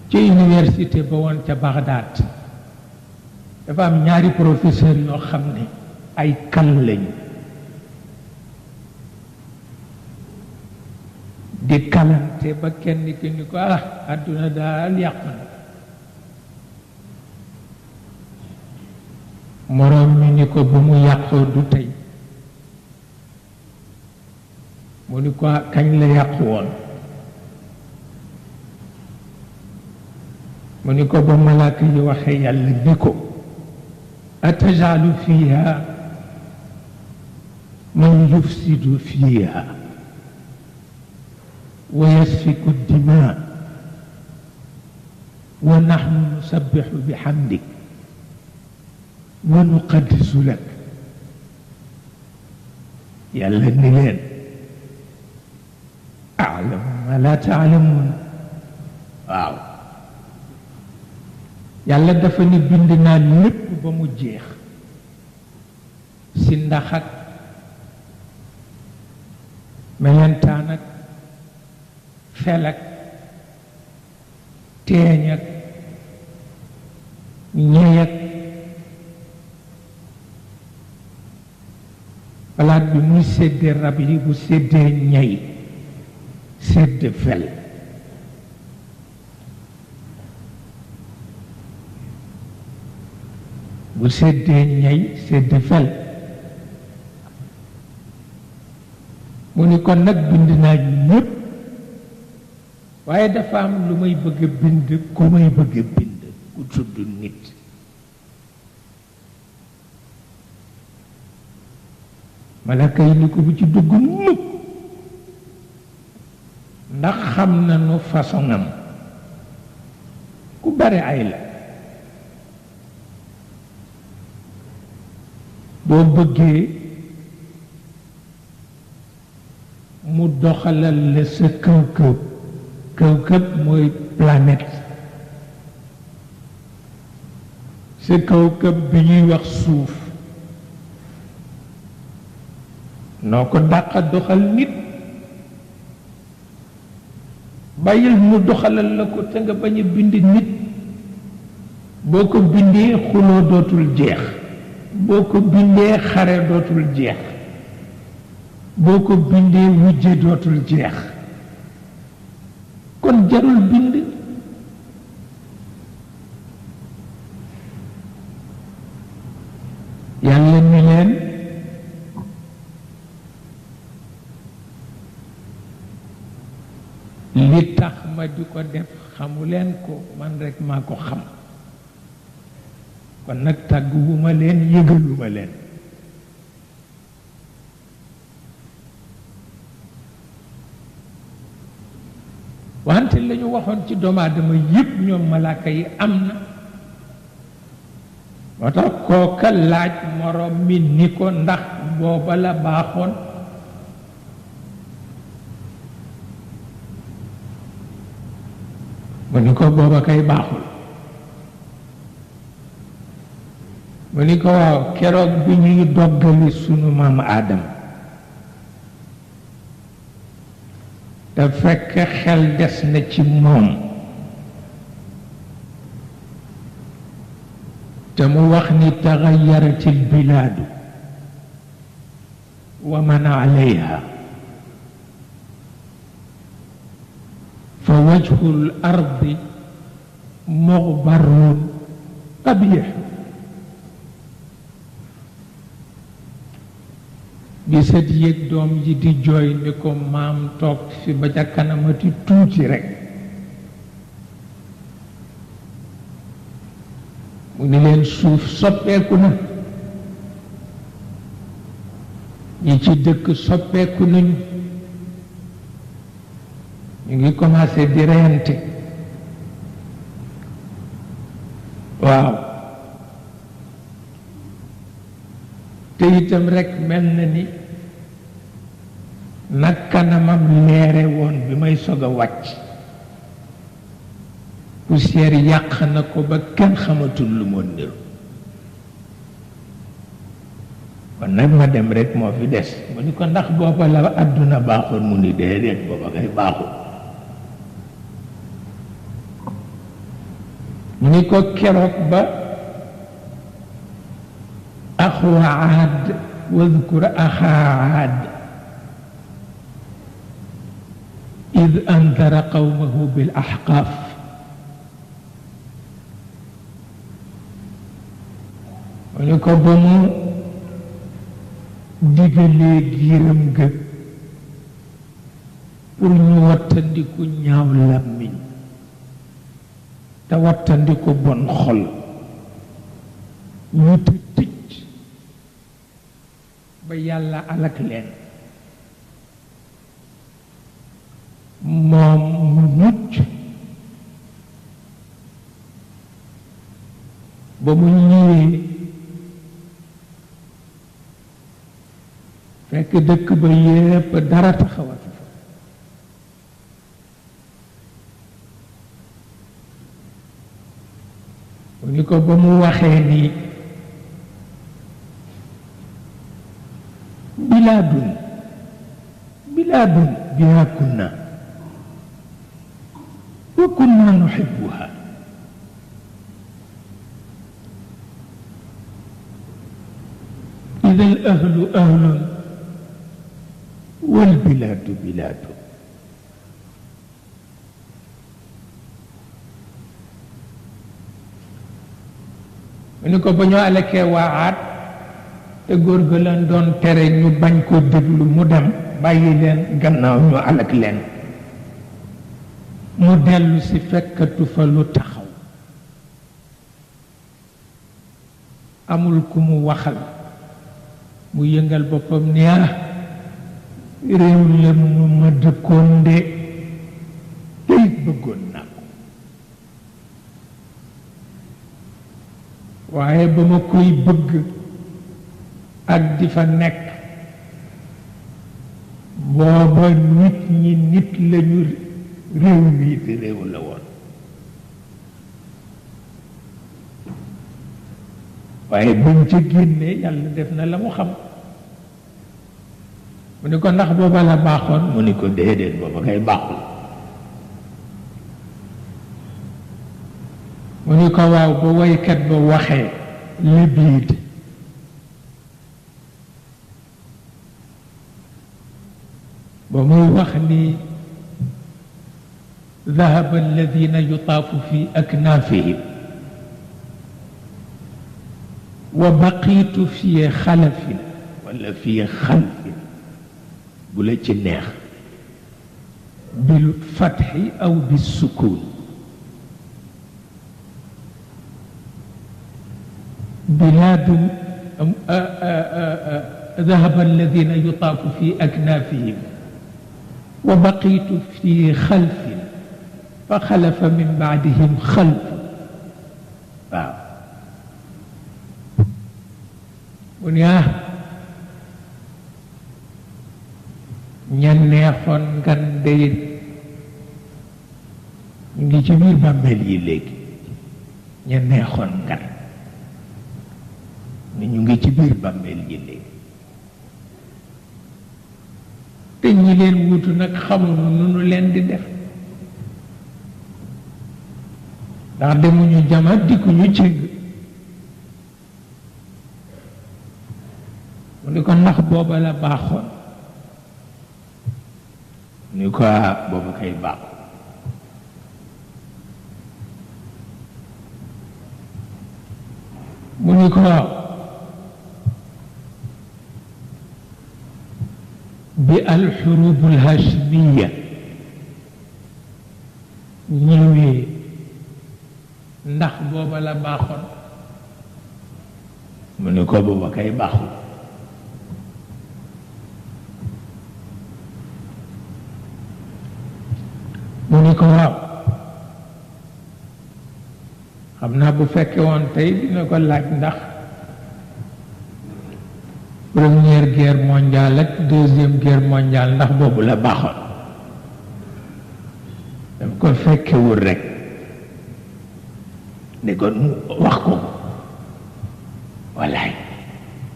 ci université ba woon ca Bagdad dafa am ñaari professeur yoo xam ne ay kal lañu di kalante ba kenn ki ni ko àdduna daal yàqu na moroom mi ni ko bu mu yàqoo du tey mu ni ko kañ la yàqu woon mu ni ko ba malaaka yi waxee yàlla ni ko atajalu fiha man yufsidu fiha wa yasfiku dima wa nahnu nusabbihu bihamdik wa nuqaddisu lak yàlla ni leen a'lamu ma la ta'lamun waaw yàlla dafa ni bind naa lépp ba mu jeex si ndax ak melentaan ak fel ak teeñ ak ñey ak palaat bi muy séddee rab yi bu séddee ñey sédd fel bu séddee ñey sédd fel mu ni kon nag bind naa ñépp waaye dafa am lu may bëgg a bind ku may bëgg a bind ku tudd nit malaka yi ni ko bu ci dugg mukk ndax xam nañu façon am ku bare ay la boo bëggee mu doxalal la sa kawkëb kawkëb mooy planète sa kawkëb bi ñuy wax suuf noo ko dàqa doxal nit bàyyil mu doxalal la ko te nga bañ a bind nit boo ko bindee xuloo dootul jeex boo ko bindee xare dootul jeex boo ko bindee wujje dootul jeex kon jarul bind yàlla ni leen li tax ma di ko def xamuleen ko man rekk maa ko xam kon nag tàgguwuma leen yëgaluma leen wante la ñu waxoon ci doomu aadama yépp ñoom malaaka yi am na moo tax kooka laaj moroom mi ni ko ndax booba la baaxoon mu ni ko booba kay baaxul mu ni ko waaw keroog bi ñuy doggali sunu maam aadama te fekk xel des na ci moom te mu wax ni taxayyarati albilaadu wa man alayha fa wajhu al ardi mughbarun qabih bi sët yéeg doom ji di jooy ni ko maam toog fi ba ca kanamati tuuti rekk mu ni leen suuf soppeeku na ñi ci dëkk soppeeku nañu ñu ngi commencé di reyante waaw te itam rekk mel na ni nag kanamam leere woon bi may sog a wàcc poussière yàq na ko ba kenn xamatul lu moo niru kon nag ma dem rekk moo fi des mu ni ko ndax booba la àdduna baaxoon mu ni déedéet booba kay baaxul mu ni ko keroog ba axu aad wadkur axa aad id andara qawmahu bil ahqaaf mu ni ko ba mu digalee giiram ga pour ñu wattandiku ñaaw làmmiñ te wattandiku bon xol ñu tëj ba yàlla alak leen moom mu mucc ba mu ñëwee fekk dëkk ba yépp dara taxawatu fa mu ni ko ba mu waxee ni bilaadun biha kunna wa kunna nuhibbuha idha al ahlu ahlun wal bilaadu bilaadu mu ni ko ba ñu alakee waa Aad te góor ga leen doon tere ñu bañ ko déglu mu dem bàyyi leen gannaaw ñu alak leen mu dellu si fekkatu fa lu taxaw amul ku mu waxal mu yëngal boppam ni réew la mu ma dëkkoon de tey bëggoon naa ko waaye ba ma koy bëgg ak di fa nekk booba nit ñi nit lañu réew mii di réew la woon waaye bañ ca génnee yàlla def na la mu xam mu ni ko ndax booba la baaxoon mu ni ko déedéet booba kay baaxul mu ni ko waaw ba woykat ba waxee libiid ba muy wax ni ذهب الذين يطاف في أكنافهم وبقيت في خلف ولا في خلف بلا جناح بالفتح أو بالسكون بلاد ذهب الذين يطاف في أكنافهم وبقيت في خلف فخلف من بعدهم خلف ونيا ñan neexoon ngan day ngi ci biir bàmmeel yi léegi ña neexoon ngan ni ñu ngi ci biir bàmmeel yi léegi te ñi leen wutu nag xamuñu nu nu leen di def ndax demuñu jama dikkuñu cëgg mu ni ko ndax booba la baaxoon ni ko booba kay baaxu mu ni ko bi alxurub alhashmiya ñëwee ndax booba la baaxoon mu ni ko booba kay baaxul mu ni ko waaw xam naa bu fekke woon tey dina ko laaj ndax première guerre mondiale ak deuxième guerre mondiale ndax boobu la baaxoon daf ko fekkewul rek ne kon mu wax ko wallaay